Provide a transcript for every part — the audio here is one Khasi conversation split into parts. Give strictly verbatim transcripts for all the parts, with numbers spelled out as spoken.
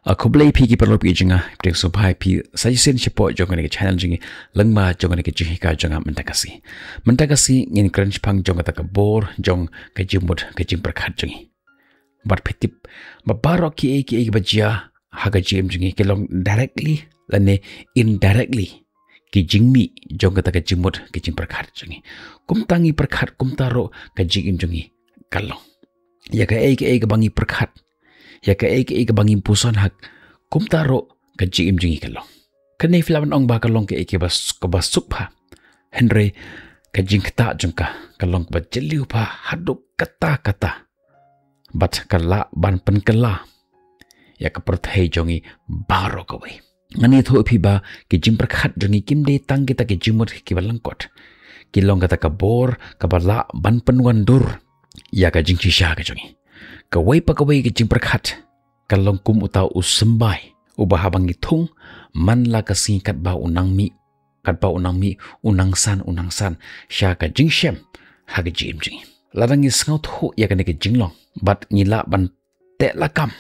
A khublei phi ki paralok phi jong nga, phi sngewbha phi sa shisien shapoh jong kane ka channel jong ngi, lyngba jong kane ka jinghikai jong nga mynta ka sngi. Mynta ka sngi ngin kren shaphang jong kata ka bor jong ka jingmut ka jingpyrkhat jong ngi. Bad phi tip ba baroh kiei kiei kiba jia ha ka jingim jong ngi ki long directly lane indirectly ki jingmih jong kata ka jingmut ka jingpyrkhat jong ngi. Kumta ngi pyrkhat kumta ruh ka jingim jong ngi ka long. Ïa kaei kaei kaba ngi pyrkhat, ïa kaei kaei kaba ngi puson ha, kumta ruh ka jingim jong ngi ka long. Kane phi lah ban ong ba ka long kaei kaba s-, kaba suk bha. Hynrei ka jingktah jong ka ka long kaba jylliew bha haduh katta katta. Bad ka lah ban pynkylla ïa ka pyrthei jong ngi baroh kawei. Ngan ïathuh ïa phi ba ki jingpyrkhat jong ngi kim dei tang kita ki jingmut kiba lyngkot. Ki long kata ka bor kaba lah ban pynwandur ïa ka jingshisha ka jong ngi. Kawei pa kawei ka jingpyrkhat ka long kum uta u symbai uba haba ngi thung man la ka sngi katba u nang mih, katba u nang mih, u nang san, u nang san sha ka jingshem ha ka jingim jong ngi. Lada ngi sngewthuh ïa kane ka jinglong bad ngi lah ban teh lakam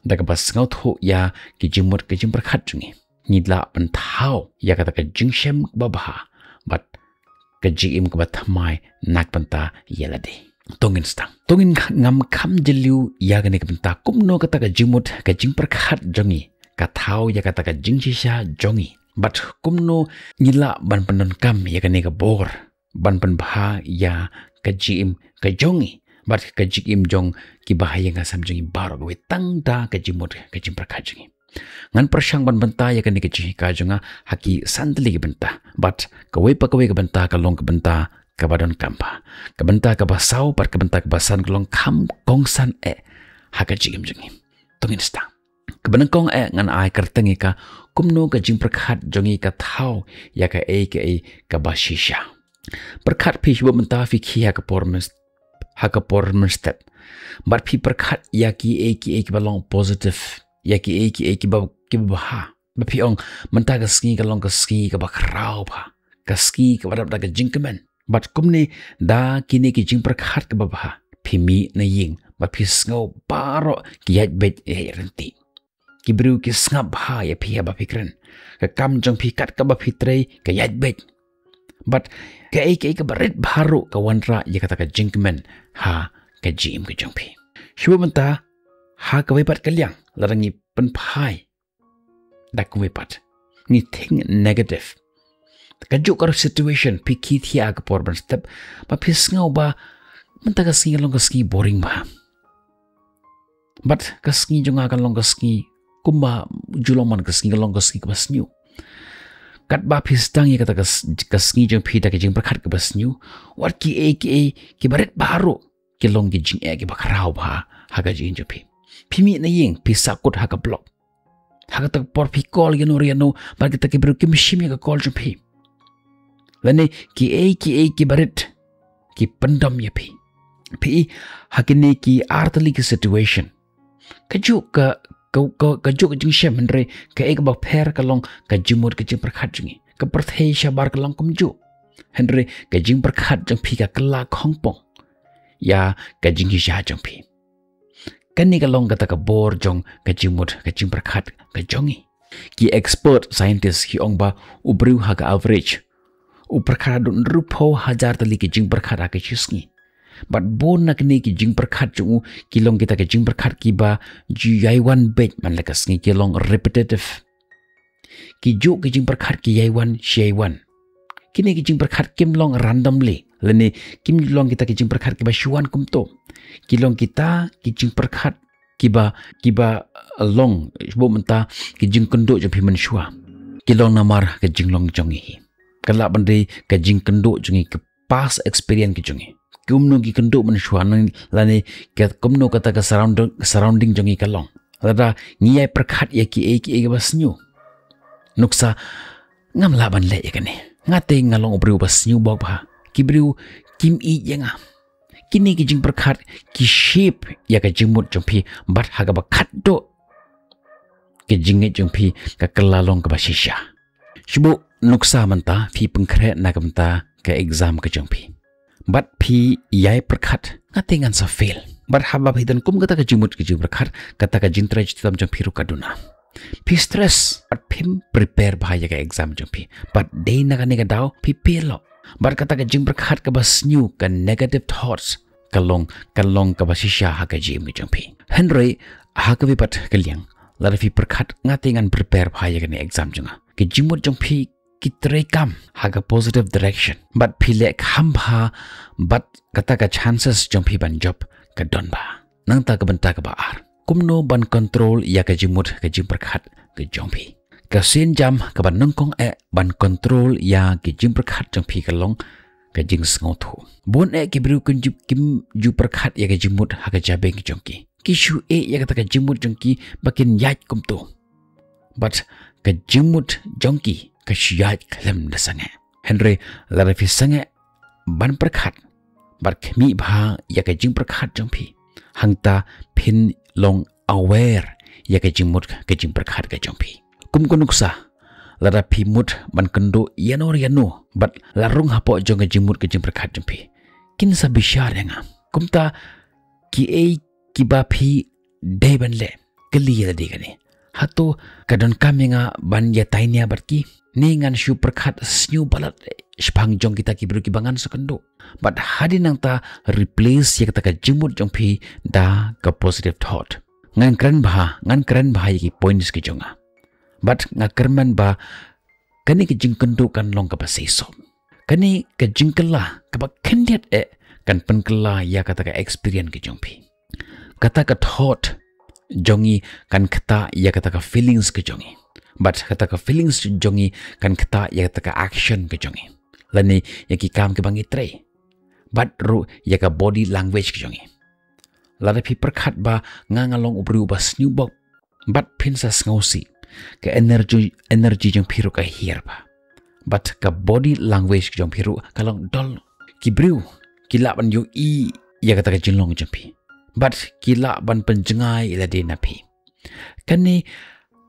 da kaba sngewthuh ïa ki jingmut ki jingpyrkhat jong ngi, ngi lah ban thaw ïa kata ka jingshem kaba bha bad ka jingim kaba thymmai na ka bynta ïa lade. To ngin sdang. To ngin ngam kham jylliew ïa kane ka bynta kumno kata ka jingmut ka jingpyrkhat jong ngi ka thaw ïa kata ka jingshisha jong ngi. Bad kumno ngi lah ban pyndonkam ïa kane ka bor ban pynbha ïa ka jingim ka jong ngi bad ka jingim jong kiba ha ïing ha sem jong ngi baroh kawei tang da ka jingmut ka jingpyrkhat jong ngi. Ngan pyrshang ban bynta ïa kane ka jinghikai jong nga ha ki san tylli ki bynta. Bad kawei pa kawei ka bynta ka long ka bynta kaba donkam bha. Ka bynta kaba saw bad ka bynta kaba san ka long kham kongsan eh ha ka jingim jong ngi. To ngin sdang. Kaba nyngkong eh ngan ai kyrteng ïa ka kumno ka jingpyrkhat jong ngi ka thaw ïa kaei kaei kaba shisha. Pyrkhat phi shuh mynta phi khie ha ka por myn-, ha ka por mynstep. Bad phi pyrkhat ïa kiei kiei kiba long positive, ïa kiei kiei kiba, kiba bha. Ba phi ong mynta ka sngi ka long ka sngi kaba khraw bha, ka sngi kaba dap da ka jingkmen. Bad kumne da kine ki jingpyrkhat kaba bha phi mih na ïing bad phi sngew baroh ki ïaid beit ïaid ryntih. Ki briew ki sngap bha ïa phi haba phi kren. Ka kam jong phi kat kaba phi trei ka ïaid beit. Bad kaei kaei kaba rit bha ruh ka wanrah ïa kata ka jingkmen ha ka jingim ka jong phi. Shuh mynta ha kawei pat ka liang lada ngi pynphai da kawei pat ngi think negative. Kajuh ka situation phi khie thiah ha ka por mynstep ba phi sngew ba mynta ka sngi ka long ka sngi boring bha. Bad ka sngi jong nga ka long ka sngi kumba ju long man ka sngi ka long ka sngi kaba sniew. Katba phi sdang ïa kata ka s-, ka sngi jong phi da ka jingpyrkhat kaba sniew, wat kiei kiei kiba rit bha ruh ki long ki jingeh kiba khraw bha ha ka jingim jong phi. Phi mih na ïing phi sahkut ha ka block. Ha kata ka por phi call ïano ïano bad kita ki briew kim shim ïa ka call jong phi. Lane kiei kiei kiba rit ki pyndom ïa phi. Phi i ha kine ki ar tylli ki situation. Kajuh ka, ka, ka, kajuh ka jingshem hynrei kaei kaba pher ka long ka jingmut ka jingpyrkhat jong ngi. Ka pyrthei shabar ka long kumjuh. Hynrei ka jingpyrkhat jong phi ka kylla khongpong ïa ka jingshisha jong phi. Kane ka long kata ka bor jong ka jingmut ka jingpyrkhat ka jong ngi. Ki expert scientist ki ong ba u briew ha ka average u pyrkhat haduh hynriewphew hajar tylli ki jingpyrkhat ha ka shi sngi. Bad bun na kine ki jingpyrkhat jong u ki long kita ki jingpyrkhat kiba ju ïai wan beit man la ka sngi, ki long repetitive. Kijuh ki jingpyrkhat ki ïai wan shi ïai wan. Kine ki jingpyrkhat kim long randomly lane kim long kita ki jingpyrkhat kiba shu wan kumto. Ki long kita ki jingpyrkhat kiba, kiba long shuh mynta ki jingkynduh jong phi mynshuwa. Ki long namar ka jinglong jong ngi hi. Ka lah ban dei ka jingkynduh jong ngi, ka past experience ki jong ngi. Kumno ki kynduh mynshuwa lane ka kumno kata ka surround-, surrounding jong ngi ka long. Lada ngi ïai pyrkhat ïa kiei kiei kiba sniew. Nuksa, ngam lah ban leh ïa kane. Nga te nga long u briew ba sniew bok bha. Ki briew kim ïeit ïa nga. Kine ki jingpyrkhat ki shape ïa ka jingmut jong phi bad ha kaba khatduh ka jingngeit jong phi ka kylla long kaba shisha. Shuh nuksa mynta phi pynkhreh na ka bynta ka exam ka jong phi. Bad phi ïai pyrkhat, nga te ngan sa fail. Bad haba phi don kum kata ka jingmut ka jingpyrkhat, kata ka jingtrei shitom jong phi ruh ka duna. Phi stress bad phim prepare bha ïa ka exam jong phi. Bad dei na kane ka daw phi fail noh. Bad kata ka jingpyrkhat kaba sniew, ka negative thoughts, ka long, ka long kaba shisha ha ka jingim ka jong phi. Hynrei ha kawei pat ka liang, lada phi pyrkhat, nga te ngan prepare bha ïa kane exam jong nga, ka jingmut jong phi ki trei kam ha ka positive direction. Bad phi leh kham bha, bad kata ka chances jong phi ban jop ka don bha. Nangta ka bynta kaba ar, kumno ban control ïa ka jingmut ka jingpyrkhat ka jong phi. Ka sienjam kaba nyngkong eh ban control ïa ka jingpyrkhat jong phi ka long ka jingsngewthuh. Bun eh ki briew kim ju, kim ju pyrkhat ïa ka jingmut ha ka jabieng jong ki. Ki shu ïeh ïa kata ka jingmut jong ki ba kin ïaid kumto. Bad ka jingmut jong ki ka shu ïaid khlem da sangeh. Hynrei lada phi sangeh ban pyrkhat bad khmih bha ïa ka jingpyrkhat jong phi, hangta phin long aware ïa ka jingmut ka jingpyrkhat ka jong phi. Kum ka nuksa, lada phi mut ban kynduh ïano ïano bad la rung hapoh jong ka jingmut ka jingpyrkhat jong phi, kin sa bishar ïa nga. Kumta kiei kiba phi dei ban leh, kylli ïa lade kane: hato ka donkam ïa nga ban ïa tainia bad ki? Ne ngan shu pyrkhat sniew palat shaphang jong kita ki briew kiba ngan sa kynduh? Bad hadien nangta replace ïa kata ka jingmut jong phi da ka positive thought. Ngan kren bha, ngan kren bha ïa ki points ki jong nga. Bad nga kyrmen ba kane ka jingkynduh kan long kaba shisha. Kane ka jingkylla kaba khyndiat eh kan pynkylla ïa kata ka experience ka jong phi. Kata ka thought jong ngi kan ktah ïa kata ka feelings ka jong ngi. Bad kata ka feelings jong ngi kan ktah ïa kata ka action ka jong ngi, lane ïa ki kam kiba ngi trei. Bad ruh ïa ka body language ka jong ngi. Lada phi pyrkhat ba nga nga long u briew ba sniew bok, bad phin sa sngewsih, ka energy, energy jong phi ruh ka hiar bha. Bad ka body language jong phi ruh ka long dol. Ki briew ki lah ban ïohi ïa kata ka jinglong jong phi. Bad ki lah ban pynjngai ïa lade na phi. Kane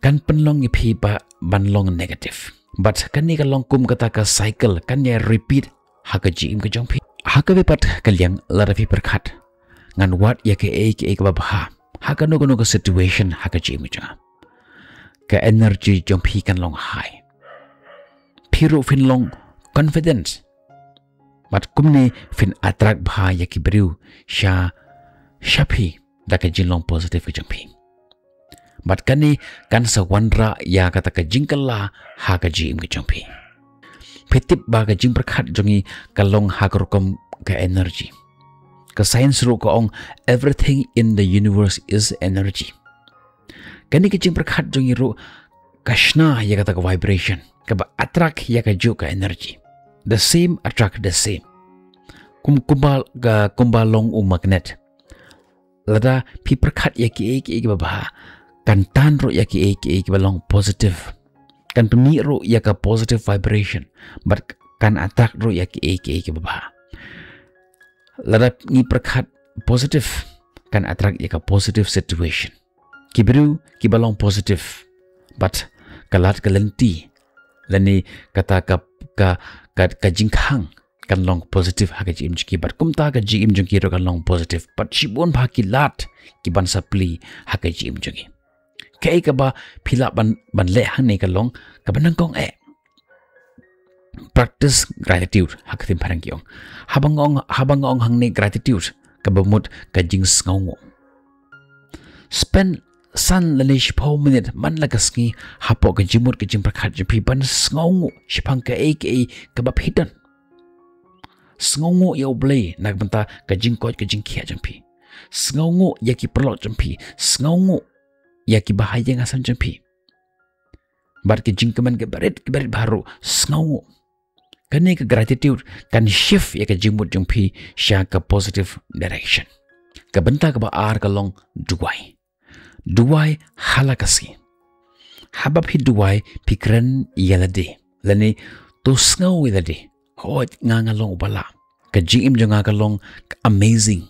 kan pynlong ïa phi ba ban long negative. Bad kane ka long kum kata ka cycle, kan ïa repeat ha ka jingim ka jong phi. Ha kawei pat ka liang, lada phi pyrkhat, ngan wad ïa kaei kaei kaba bha ha kano kano ka situation ha ka jingim jong nga, ka energy jong phi kan long high. Phi ruh phin long confident. Bad kumne phin attract bha ïa ki briew sha, sha phi da ka jinglong positive ka jong phi. Bad kane kan sa wanrah ïa kata ka jingkylla ha ka jingim ka jong phi. Phi tip ba ka jingpyrkhat jong ngi ka long ha ka rukom ka energy. Ka science ruh ka ong, "Everything in the universe is energy." Kane ka jingpyrkhat jong ngi ruh ka shna ïa kata ka vibration kaba attract ïa kajuh ka energy. The same attract the same. Kum, kumba ka, kumba long u magnet. Lada phi pyrkhat ïa kiei kiei kiba bha, kan tan ruh ïa kiei kiei kiba long positive. Kan pynmih ruh ïa ka positive vibration, bad kan attract ruh ïa kiei kiei kiba bha. Lada ngi pyrkhat positive, kan attract ïa ka positive situation. Ki briew kiba long positive, bad ka lad ka lynti, lane kata ka, ka, ka, ka jingkhang kan long positive ha ka jingim jong ki, bad kumta ka jingim jong ki ruh kan long positive. Bad shibun bha ki lad kiban sa plie ha ka jingim jong ki. Kaei kaba phi lah ban, ban leh hangne ka long kaba nyngkong eh, practice gratitude, ha ka ktien phareng ki ong. Haba nga ong, haba nga ong hangne gratitude, kaba mut ka jingsngewnguh. Spend san lane shiphew minit man la ka sngi hapoh ka jingmut ka jingpyrkhat jong phi ban sngewnguh shaphang kaei kaei kaba phi don. Sngewnguh ïa U Blei na ka bynta ka jingkoit ka jingkhiah jong phi. Sngewnguh ïa ki paralok jong phi. Sngewnguh ïa ki bahaïing hasem jong phi. Bad ki jingkmen kiba rit kiba rit baroh, sngewnguh. Kane ka gratitude kan shift ïa ka jingmut jong phi sha ka positive direction. Ka bynta kaba ar ka long duwai. Duwai ha la ka sngi. Haba phi duwai, phi kren ïa lade, lane to sngew ïa lade: "Hooid, nga nga long uba lah. Ka jingim jong nga ka long amazing."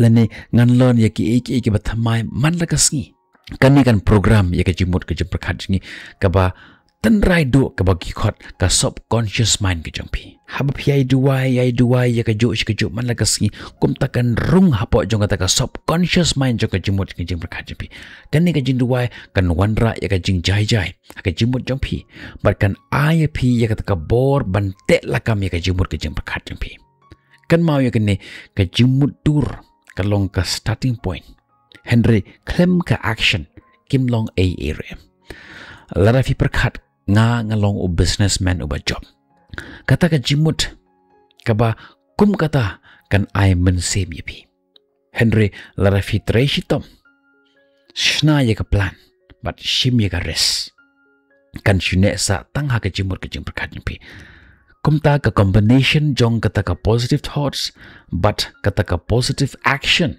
Lane ngan learn ïa kiei kiei kiba thymmai man la ka sngi. Kane kan program ïa ka jingmut ka jingpyrkhat jong ngi kaba tynrai duh kaba ki khot ka subconscious mind ka jong phi. Haba phi ïai duwai, ïai duwai ïa kajuh shi kajuh man la ka sngi, kumta kan rung hapoh jong kata ka subconscious mind jong ka jingmut ka jingpyrkhat jong phi. Kane ka jingduwai kan wanrah ïa ka jingjai jai ha ka jingmut jong phi, bad kan ai ïa phi ïa kata ka bor ban teh lakam ïa ka jingmut ka jingpyrkhat jong phi. Kynmaw ïa kane, ka jingmutdur ka long ka starting point, hynrei khlem ka action kim long ei ei ruh em. Lada phi pyrkhat nga nga long u businessman uba jop, kata ka jingmut kaba kum kata kan ai mynsiem ïa phi. Hynrei lada phi trei shitom, shna ïa ka plan bad shim ïa ka risk, kan shu neh sah tang ha ka jingmut ka jingpyrkhat jong phi. Kumta ka combination jong kata ka positive thoughts bad kata ka positive action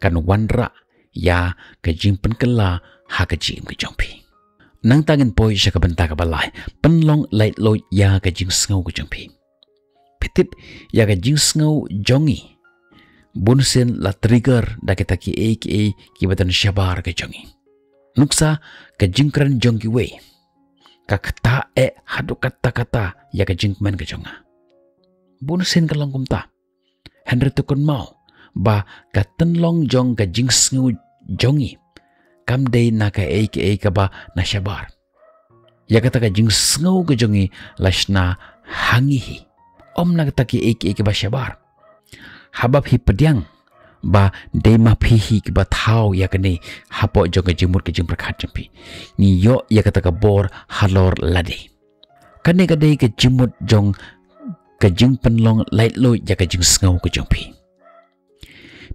kan wanrah ïa ka jingpynkylla ha ka jingim ka jong phi. Nangta ngin poi sha ka bynta kaba lai, pynlong laitluid ïa ka jingsngew ka jong phi. Phi tip, ïa ka jingsngew jong ngi bunsien la trigger da kita kiei kiei kiba don shabar ka jong ngi. Nuksa, ka jingkren jong kiwei ka ktah eh haduh katta katta ïa ka jingkmen ka jong nga. Bunsien ka long kumta. Hynrei to kynmaw ba ka tynlong jong ka jingsngew jong ngi kam dei na kaei kaei kaba na shabar. Ïa kata ka jingsngew ka jong ngi la shna ha ngi hi, ym na kata kiei kiei kaba shabar. Haba phi pdiang ba dei ma phi hi kiba thaw ïa kane hapoh jong ka jingmut ka jingpyrkhat jong phi, ngi ïoh ïa kata ka bor halor lade. Kane ka dei ka jingmut jong ka jingpynlong laitluid ïa ka jingsngew ka jong phi.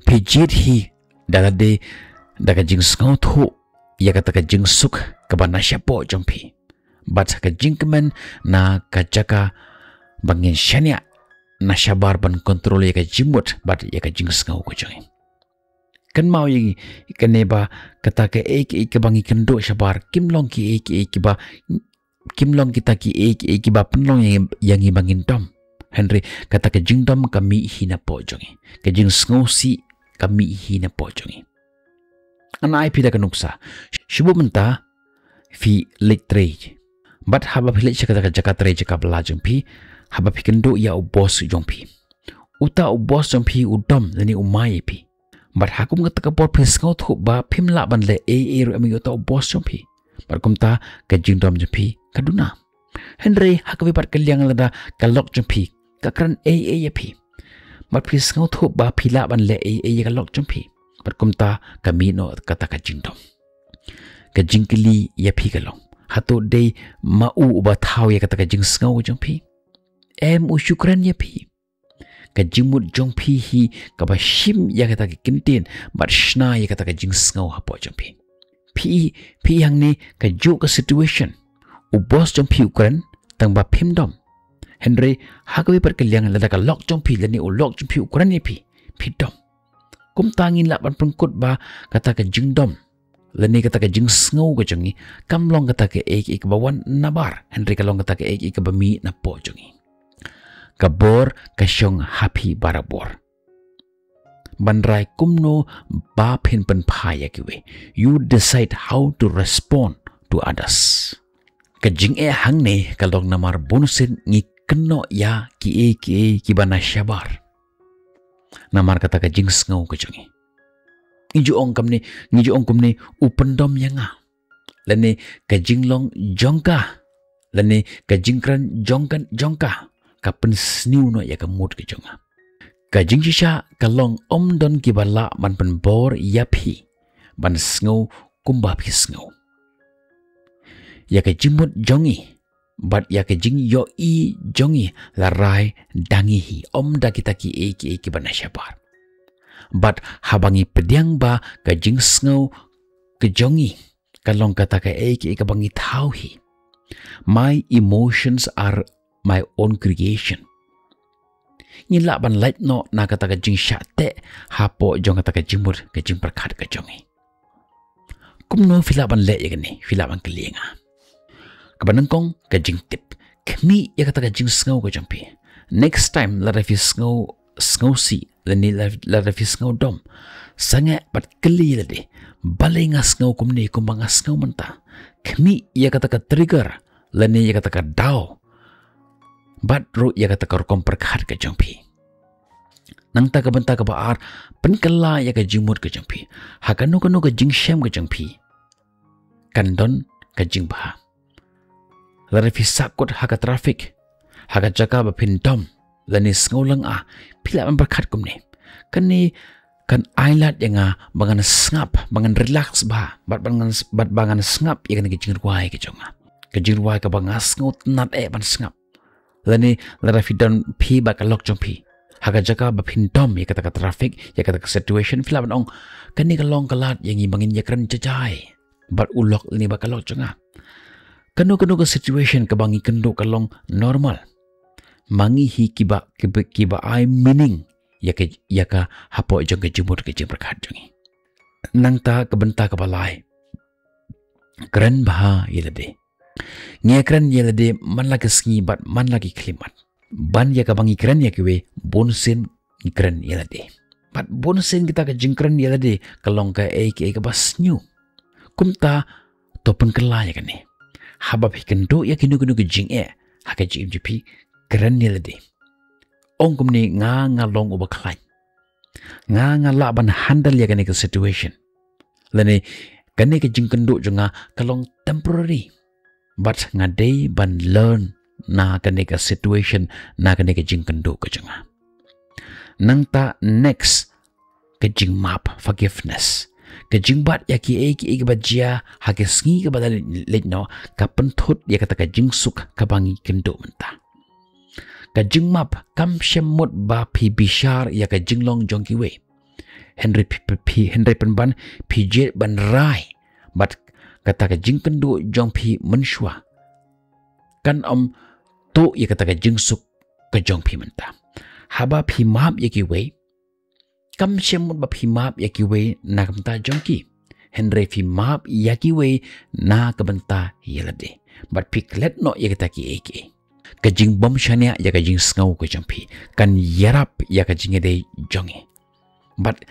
Phi jied hi da lade da ka jingsngewthuh ïa kata ka jingsuk kaba na shapoh jong phi, bad ka jingkmen na ka jaka ba ngin shaniah na shabar ban kontrol ïa ka jingmut bad ïa ka jingsngew ka jong ngi. Kynmaw ïa kane ba kata kaei kaei kaba ngi kynduh shabar kim long kiei kiei kiba, kim long kita kiei kiei kiba pynlong ïa ngi, ïa ngi ba ngin dom. Hynrei kata ka jingdom ka mih hi napoh jong ngi. Ka jingsngewsih ka mih hi napoh jong ngi. Ngan ai phi da ka nuksa. Shu buh mynta phi leit trei. Bad haba phi leit sha kata ka jaka trei, jaka bylla jong phi, haba phi kynduh ïa u boss jong phi, uta u boss jong phi u dom lane u mai ïa phi. Bad ha kum kata ka por phi sngewthuh ba phim lah ban leh ei ei ruh em ïa uta u boss jong phi. Bad kumta ka jingdom jong phi ka duna. Hynrei ha kawei pat ka liang, lada ka lok jong phi ka kren ei ei ïa phi, bad phi sngewthuh ba phi lah ban leh ei ei ïa ka lok jong phi, bad kumta ka mih noh kata ka jingdom. Ka jingkylli ïa phi ka long, hato dei ma u uba thaw ïa kata ka jingsngew jong phi? Em, u shu kren ïa phi. Ka jingmut jong phi hi kaba shim ïa kata ka kyntien bad shna ïa kata ka jingsngew hapoh jong phi. Phi, phi hangne kajuh ka situation, u boss jong phi u kren tang ba phim dom. Hynrei ha kawei pat ka liang, lada ka lok jong phi lane u lok jong phi u kren ïa phi, phi dom. Kumta ngin lah ban pynkut ba kata ka jingdom lane kata ka jingsngew ka jong ngi kam long kata kaei kaei kaba wan nabar, hynrei ka long kata kaei kaei kaba mih napoh jong ngi. Ka bor ka shong ha phi barabor ban rai kumno ba phin pynphai ïa kiwei. You decide how to respond to others. Ka jingeh hangne ka long namar bunsien ngi kynnoh ïa kiei kiei kiba na shabar. Namar kata ka jingsngew ka jong ngi, ngi ju ong kumne, ngi ju ong kumne, u pyndom ïa nga, lane ka jinglong jong ka, lane ka jingkren jong ka, jong ka, ka pynsniew noh ïa ka mood ka jong nga. Ka jingshisha ka long, ym don kiba lah ban pynbor ïa phi ban sngew kumba phi sngew. Ïa ka jingmut jong ngi bad ïa ka jingïohi jong ngi la rai da ngi hi, ym da kita kiei kiei kiba na shabar. Bad haba ngi pdiang ba ka jingsngew ka jong ngi ka long kata kaei kaei kaba ngi thaw hi. My emotions are my own creation. Ngi lah ban lait noh na kata ka jingshah teh hapoh jong kata ka jingmut ka jingpyrkhat ka jong ngi. Kumno phi lah ban leh ïa kane? Phi lah ban kylli ïa nga. Kaba nyngkong, ka jingtip. Khmih ïa kata ka jingsngew ka jong phi. Next time lada phi sngew, sngewsih, lane lada, lada phi sngew dom, sangeh bad kylli ïa lade, balei nga sngew kumne kumba nga sngew mynta. Khmih ïa kata ka trigger lane ïa kata ka daw, bad ruh ïa kata ka rukom pyrkhat ka jong phi. Nangta ka bynta kaba ar, pynkylla ïa ka jingmut ka jong phi. Ha kano kano ka jingshem ka jong phi, kan don ka jingbha. Lada phi sahkut ha ka traffic, ha ka jaka ba phin dom, lane sngewlyngngoh, phi lah ban pyrkhat kumne: Kane kan ailad ïa nga ba ngan sngap, ba ngan relax bha, bad ba ngan, bad ba ngan sngap ïa kane ka jingrwai ka jong nga. Ka jingrwai kaba nga sngewtynnad eh ban sngap. Lane lada phi don phi bad ka lok jong phi ha ka jaka ba phin dom ïa kata ka traffic, ïa kata ka situation, phi lah ban ong: Kane ka long ka lad ïa ngi ba ngin ïakren jai jai bad u lok lane bad ka lok jong nga. Kano kano ka situation kaba ngi kynduh ka long normal. Ma ngi hi kiba, kiba, kiba ai meaning ïa ka, ïa ka hapoh jong ka jingmut ka jingpyrkhat jong ngi. Nangta ka bynta kaba lai, kren bha ïa lade. Ngi ïakren ïa lade man la ka sngi bad man la ki khyllipmat. Ban ïa kaba ngi kren ïa kiwei, bunsien ngi kren ïa lade. Bad bunsien kita ka jingkren ïa lade ka long kaei kaei kaba sniew. Kumta to pynkylla ïa kane. Haba phi kynduh ïa kino kino ki jingeh ha ka jingim jong phi, kren ïa lade. Ong kumne: Nga, nga long uba khlaiñ. Nga, nga lah ban handle ïa kane ka situation. Lane kane ka jingkynduh jong nga ka long temporary. Bad nga dei ban learn na kane ka situation, na kane ka jingkynduh ka jong nga. Nangta next, ka jingmap, forgiveness. Ka jingbat ïa kiei kiei kiba jia ha ka sngi kaba la leit, leit noh, ka pynthut ïa kata ka jingsuk kaba ngi kynduh mynta. Ka jingmap kam shym mut ba phi bishar ïa ka jinglong jong kiwei. Hynrei phi, phi, phi, hynrei pynban phi jied ban rai bad kata ka jingkynduh jong phi mynshuwa. Kan ym tuh ïa kata ka jingsuk ka jong phi mynta. Haba phi map ïa kiwei, kam shym mut ba phi map ïa kiwei na ka bynta jong ki. Hynrei phi map ïa kiwei na ka bynta ïa lade. Bad phi klet noh ïa kita kiei kiei. Ka jingbym shaniah ïa ka jingsngew ka jong phi kan ïarap ïa ka jingïadei jong ngi. Bad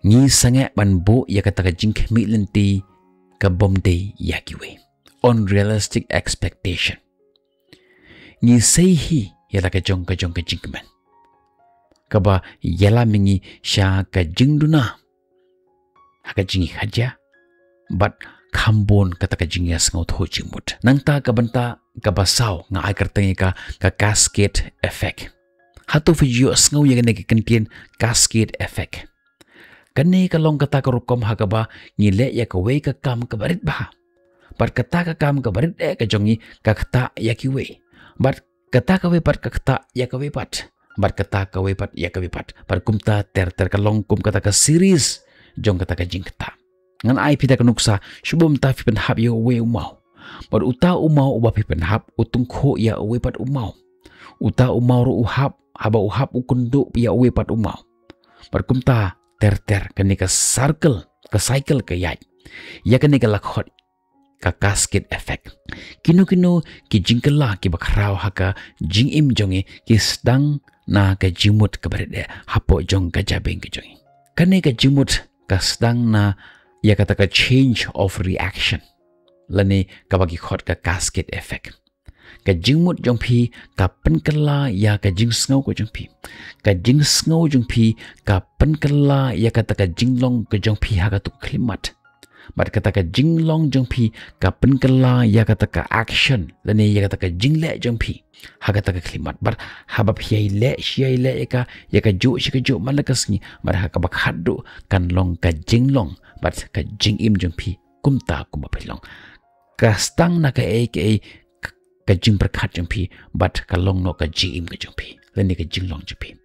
ngi sangeh ban buh ïa kata ka jingkhmih lynti kabym dei ïa kiwei. Unrealistic expectation. Ngi sei hi ïa la ka jong ka jong ka jingkmen, kaba ïalam ïa ngi sha ka jingduna ha ka jingïakajia bad kham bun kata ka jingïasngewthuh jingmut. Nangta ka bynta kaba saw, nga ai kyrteng ïa ka ka cascade effect. Hato phi ju ïohsngew ïa kane ka kyntien cascade effect? Kane ka long kata ka rukom ha kaba ngi leh ïa kawei ka kam kaba rit bha, bad kata ka kam kaba rit eh ka jong ngi ka ktah ïa kiwei, bad kata kawei pat ka ktah ïa kawei pat, bad kata kawei pat ïa kawei pat. Bad kumta ter ter, ka long kum kata ka series jong kata ka jingktah. Ngan ai phi da ka nuksa, shu bam ta, phi pynhap ïa uwei u maw. Bad uta u maw uba phi pynhap u tyngkhuh ïa uwei pat u maw. Uta u maw ruh u hap, haba u hap u kynduh ïa uwei pat u maw. Bad kumta ter ter, kane ka circle, ka cycle ka ïaid. Ïa kane ka la khot ka cascade effect. Kino kino ki jingkylla kiba khraw ha ka jingim jong ngi ki sdang na ka jingmut kaba rit eh hapoh jong ka jabieng ka jong ngi. Kane ka jingmut ka sdang na ïa kata ka chain of reaction, lane kaba ki khot ka cascade effect. Ka jingmut jong phi ka pynkylla ïa ka jingsngew ka jong phi. Ka jingsngew jong phi ka pynkylla ïa kata ka jinglong ka jong phi ha kato ka khyllipmat. Bad kata ka jinglong jong phi ka pynkylla ïa kata ka action, lane ïa kata ka jingleh jong phi ha kata ka khyllipmat. Bad haba phi ïai leh shi ïai leh ïa ka, ïa kajuh shi kajuh man la ka sngi, bad ha kaba khatduh kan long ka jinglong bad ka jingim jong phi kumta kumba phi long. Ka sdang na kaei kaei ka jingpyrkhat jong phi, bad ka long noh ka jingim ka jong phi, lane ka jinglong jong phi.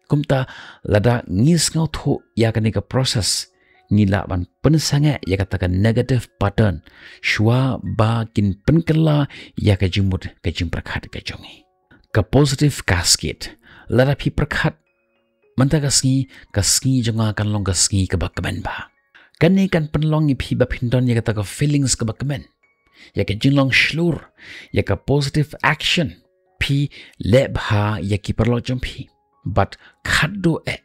Kumta lada ngi sngewthuh ïa kane ka process, ngi lah ban pynsangeh ïa kata ka negative pattern shuwa ba kin pynkylla ïa ka jingmut ka jingpyrkhat ka jong ngi. Ka positive cascade. Lada phi pyrkhat, mynta ka sngi, ka sngi jong nga kan long ka sngi kaba kmen bha. Kane kan pynlong ïa phi ba phin don ïa kata ka feelings kaba kmen, ïa ka jinglong shlur, ïa ka positive action. Phi leh bha ïa ki paralok jong phi, bad khatduh eh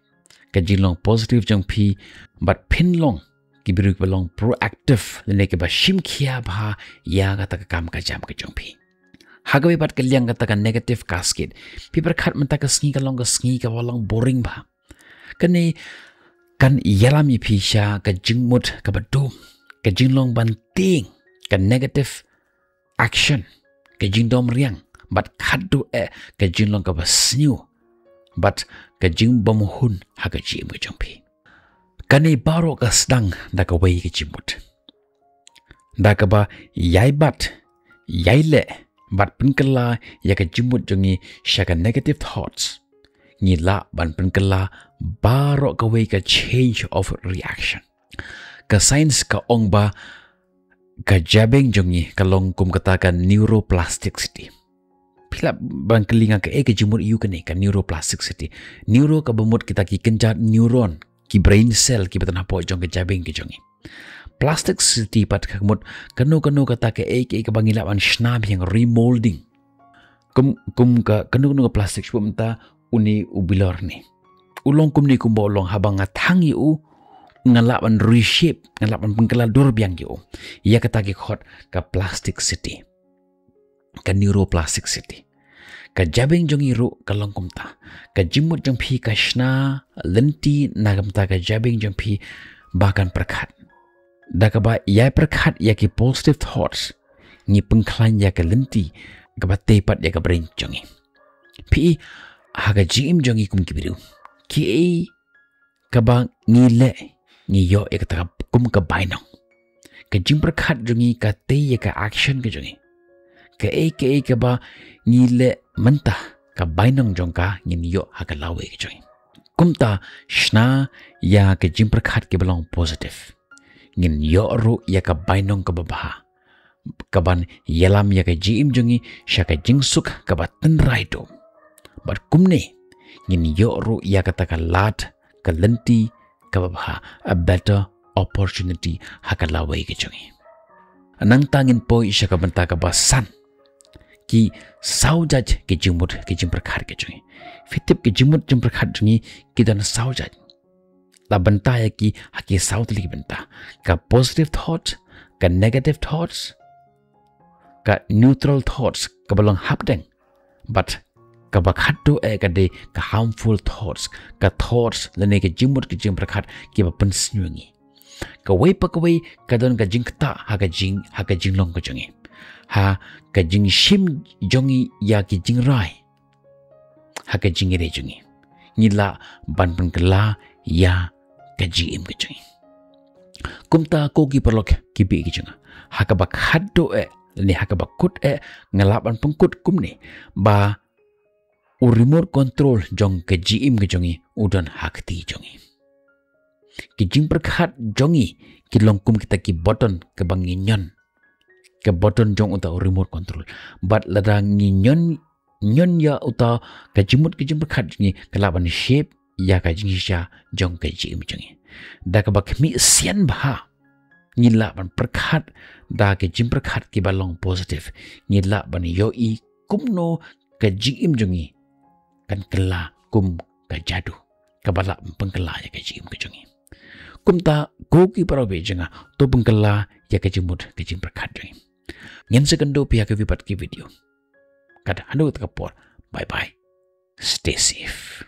ka jinglong positive jong phi, bad phin long ki briew kiba long proactive, lane kiba shim khia bha ïa kata ka kam ka jam ka jong phi. Ha kawei pat ka liang kata ka negative cascade. Phi pyrkhat mynta ka sngi ka long ka sngi kaba long boring bha. Kane kan ïalam ïa phi sha ka jingmut kaba dum, ka jinglong ban tieng, ka negative action, ka jingdom riang, bad khatduh eh ka jinglong kaba sniew, bad ka jingbymhun ha ka jingim ka jong phi. Kane baroh ka sdang da kawei ka jingmut. Da kaba ïai bat, ïai leh, bad pynkylla ïa ka jingmut jong ngi sha ka negative thoughts, ngi lah ban pynkylla baroh kawei ka chain of reaction. Ka science ka ong ba ka jabieng jong ngi ka long kum kata ka neuroplasticity. Phi lah ban kylli nga kaei ka jingmut ïa kane ka neuroplasticity. Neuro kaba mut kita ki kynjat neuron, ki brain cell kiba don hapoh jong ka jabieng ka jong ngi. Plasticity pat ka mut kano kano kata kaei kaei kaba ngi lah ban shna biang, remolding. Kum, kum ka, kano kano ka plastic, shu mynta une u bilor ne. U long kumne kumba u long, haba nga thang ïa u, nga lah ban reshape, nga lah ban pynkylla dur biang ïa u. Ïa kata ki khot ka plasticity. Ka neuroplasticity. Ka jabieng jong ngi ruh ka long kumta. Ka jingmut jong phi ka shna lynti na ka bynta ka jabieng jong phi ba kan pyrkhat. Da kaba ïai pyrkhat ïa ki positive thoughts, ngi pynkhlaiñ ïa ka lynti kaba tei pat ïa ka brain jong ngi. Phi i, ha ka jingim jong ngi kum ki briew, kiei kaba ngi leh, ngi ïoh ïa kata ka kum ka bainong. Ka jingpyrkhat jong ngi ka tei ïa ka action ka jong ngi. Kaei kaei kaba ngi leh mynta, ka bainong jong ka ngin ïoh ha ka lawei ka jong ngi. Kumta, shna ïa ka jingpyrkhat kiba long positive. Ngin ïoh ruh ïa ka bainong kaba bha, kaban ïalam ïa ka jingim jong ngi sha ka jingsuk kaba tynrai dum. Bad kumne, ngin ïoh ruh ïa kata ka lad, ka lynti kaba bha, a better opportunity ha ka lawei ka jong ngi. Nangta ngin poi sha ka bynta kaba san. Ki saw jait ki jingmut ki jingpyrkhat ki jong ngi. Phi tip ki jingmut jingpyrkhat jong ngi ki don saw jait. La bynta ïa ki ha ki saw tylli ki bynta. Ka positive thought, ka negative thoughts, ka neutral thoughts, kaba long hapdeng. Bad kaba khatduh eh ka dei ka harmful thoughts, ka thoughts lane ka jingmut ka jingpyrkhat kiba pynsniew ngi. Kawei pa kawei ka don ka jingktah ha ka jing, ha ka jinglong ka jong ngi. Ha ka jingshim jong ngi ïa ki jingrai. Ha ka jingïadei jong ngi, ngi lah ban pynkylla ïa ka jingim ka jong ngi. Kumta ko ki paralok ki bri ki jong nga, ha kaba khatduh eh lane ha kaba kut eh, nga lah ban pynkut kumne ba u remote control jong ka jingim ka jong ngi u don ha kti jong ngi. Ki jingpyrkhat jong ngi ki long kum kita ki button kaba ngi ñion, ka button jong uta u remote control. Bad lada ngi ñion, ñion ïa uta ka jingmut ka jingpyrkhat jong ngi, ka lah ban shape ïa ka jingshisha jong ka jingim jong ngi. Da kaba khmih sian bha, ngi lah ban pyrkhat da ka jingpyrkhat kiba long positive. Ngi lah ban ïohi kumno ka jingim jong ngi kan kylla kum ka jadu kaba lah pynkylla ïa ka jingim ka jong ngi. Kumta ko ki parabangeit jong nga, to pynkylla ïa ka jingmut ka jingpyrkhat jong ngi. Ngin sa kynduh phi ha kawei pat ki video. Kat haduh kata ka por, bye bye. Stay safe.